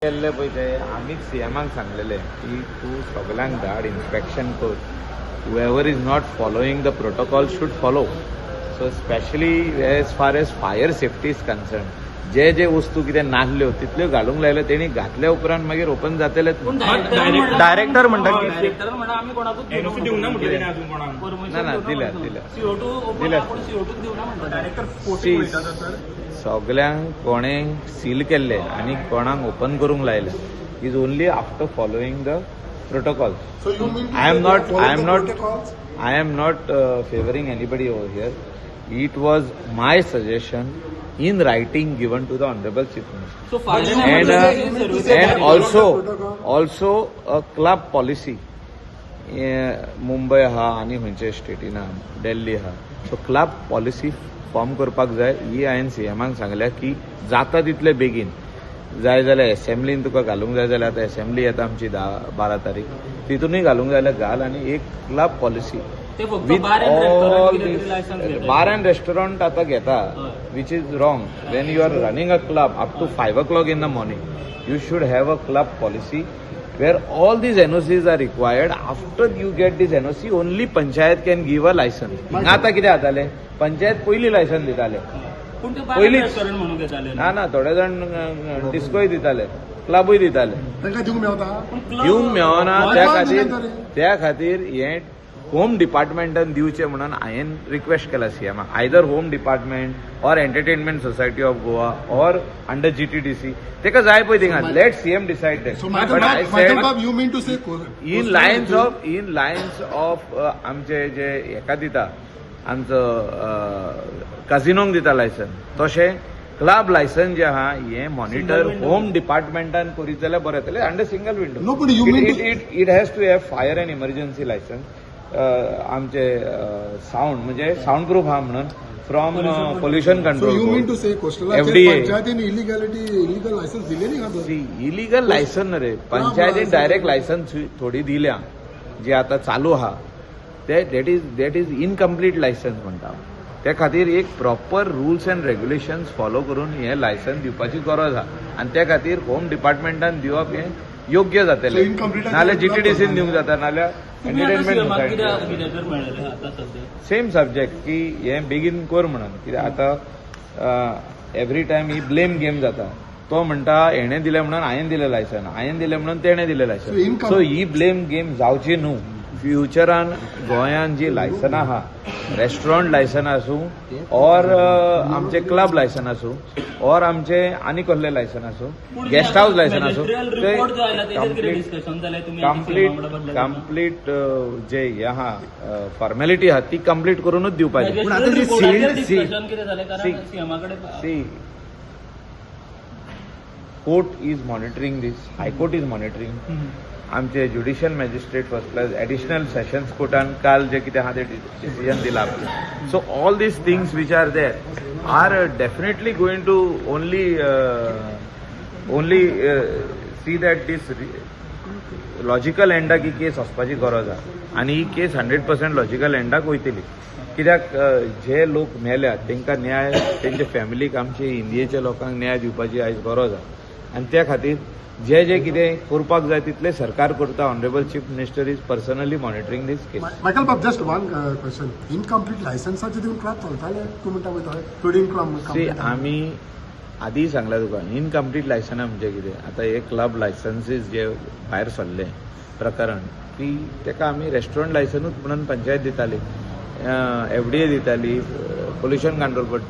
केल्ले पळय ते आमीच सीएमाक सांगलेले की तूं सगल्यांक धाड, इन्स्पेक्शन कर. Whoever is not following the protocol should follow. So specially as far as fire safety is concern, जे जे वस्तू कितें नासल्यो तितल्यो घालूंक लायल्यो तेणी. घातल्या उपरांत मागीर ओपन जातलेच. पूण डायरेक्टर म्हणटा की डायरेक्टर म्हणटा, आमी कोणाकूच एनओसी दिवंक ना म्हटलें तेणे अजून कोणाक. ना, ना, दिल्या, दिल्या. सीओ टू ओपन दिल्या. पूण सीओ टू दिवना म्हणटा. डायरेक्टर See, फोटो उलयता सर. सगल्यांक कोणें सील केल्ले आनी कोणाक ओपन करूंक लायले is only after following the protocol. So you mean to I am say they not- follow I am the not- protocols? I am not favoring anybody over here. It was my suggestion in writing given to the Honorable Chief Minister. So fire And, and also, protocol? also a club policy. Mumbai आहा आनी खंयचे स्टेटीन आहा, दिल्ली आहा, so club policy form करपाक जाय. ही हांवें सीएमाक सांगल्या की जाता तितले बेगीन जाय जाल्यार एसेंब्लीन तुका घालूंक जाय जाल्यार, आतां एसेंब्ली येता आमची 10-12 तारीख, तितूनय घालूंक जाय जाल्यार घाल आनी एक क्लब पॉलिसी ते फक्त with bar and all restaurant कितें तरी लायसन्स घेता. बार अँड रेस्टॉरंट आता घेता, हय. Which is wrong. When you are running a club up to 5 o'clock in the morning, you should have a club policy where all these NOCs are required. After you get this NOC, only panchayat can give a license. हिंगा आतां कितें जातालें, पंचायत पयली license दिताले. पूण ते bar and पयलींच. Restaurant म्हणून घेताले. ना ना, थोडे जाण डिस्कोय दिताले, क्लबूय दिताले. तांकां दिवंक मेवता? पूण club- दिवंक मेळना. त्या कोण खातीर दिना तरी? त्या खातीर हें होम डिपार्टमेंटान दिवचें म्हणून हांवें रिक्वेस्ट केला सीएमाक. Either Home Department or Entertainment Society of Goa or under GTDC तेका जाय पळय थिंगा, let CM decide that. So Michael Bob, Michael Bob, you mean to say in lines of आमचे जे हेका दिता, आमचो काजिनोंक दिता लायसन, तशें क्लब लायसन जे आहा हें मॉनिटर Single window. Home डिपार्टमेंटान करीत जाल्यार बरें जातलें, under single window. No, but you mean to- It has to have fire and emergency license, आमचे सावंड म्हणजे सावंड प्रूफ आहा म्हणून from pollution So control. you mean to say coastal FDA. पंचायतीन इलिगॅलिटी, illegal licence दिले न्ही का तर? Illegal license रे, पंचायतीन डायरेक्ट लायसन थोडी दिल्या जे आता चालू आहा ते that is incomplete license म्हणटा. त्या खातीर एक proper rules and regulations follow करून हे लायसन दिवपाची गरज आहा आनी त्या खातीर होम डिपार्टमेंटान दिवप हें योग्य जातलें. So incomplete नाल्यार जीटीडीसीन दिवंक जाता, नाल्यार तुमी आतां एंटरटेनमेंट सीएमाक कितें सोसायटी. कितें तर मेळ्ळें आतां सद्या? सेम सब्जेक्ट की हें बेगीन कर म्हणून. कित्याक आतां एवरी टायम ही ब्लेम गेम जाता. तो म्हणटा हेणें दिलें म्हणून हांवें दिलें लायसन, हांवें दिलें म्हणून तेणें दिलें So licence. income- सो ही ब्लेम गेम जावची न्हू. फ्युचरान गोंयान जी लायसनां आहा, रेस्टॉरंट लायसन आसूं ऑर आमचे क्लब लायसन आसूं ऑर आमचे आनी कसले लायसन आसूं, गेस्ट हावस लायसन आसूं, रिपोर्ट जो आयला तेजेर कितें कंप्लीट डिस्कशन जालें तुमी कंप्लीट कंप्लीट जे हे आहा, फॉर्मेलिटी आहा, ती कंप्लीट करूनच दिवपाची. पूण आतां जी sealed- discussion कितें जालें? कारण See. सीएमा कडेन See, court is monitoring this, High Court is monitoring. आमचे judicial magistrate first class additional sessions कोर्टान काल जे कितें आहा ते डिसिजन दिला. So all these things which are there are definitely going to only see that this logical एंडाक ही केस वचपाची गरज आहा आनी ही केस 100% लॉजिकल एंडाक वयतली. कित्याक जे लोक मेल्यात तांकां न्याय, तेंच्या फॅमिलीक, आमचे इंडियेच्या लोकांक न्याय दिवपाची आयज गरज आहा आनी त्या खातीर जे जे कितें करपाक जाय तितलें सरकार करता. Honourable Chief Minister is personally monitoring this case. Michael Bob, just one question. Incomplete लायसन्साचे दिवन क्लब चलताले तूं म्हणटा पळय थोडी? See, incomplete. आमी आदी सांगला तुका, इनकम्प्लीट लायसनां म्हणजे कितें? आतां हे क्लब लायसन्सीस जे भायर सरले प्रकरण की तेका आमी रेस्टॉरंट लायसनूच म्हणून पंचायत दिताली, एफडीए दिताली, pollution control board,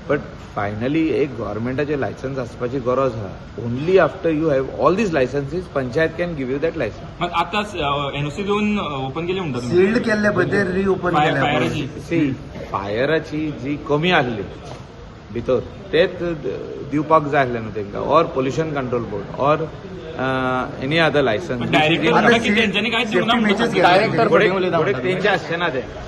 but finally एक गव्हर्मेंटाचें लायसन्स आसपाची गरज आहा. Only after you have all these licenses, panchayat can give you that license. मग आता एनओसी दिवन ओपन केली म्हणटा तुमी? सील्ड केल्ले पळय ते रिओपन केले. फायराची. सी, फायराची जी कमी आहली भितर तेच दिवपाक जाय आसलें न्हू तेंकां, or pollution control board or any other license. Director आता म्हणटा की तेंच्यांनी कांयच दिवंक ना safety म्हणटा. measures घेतले. तेंचे आसचे ना ते.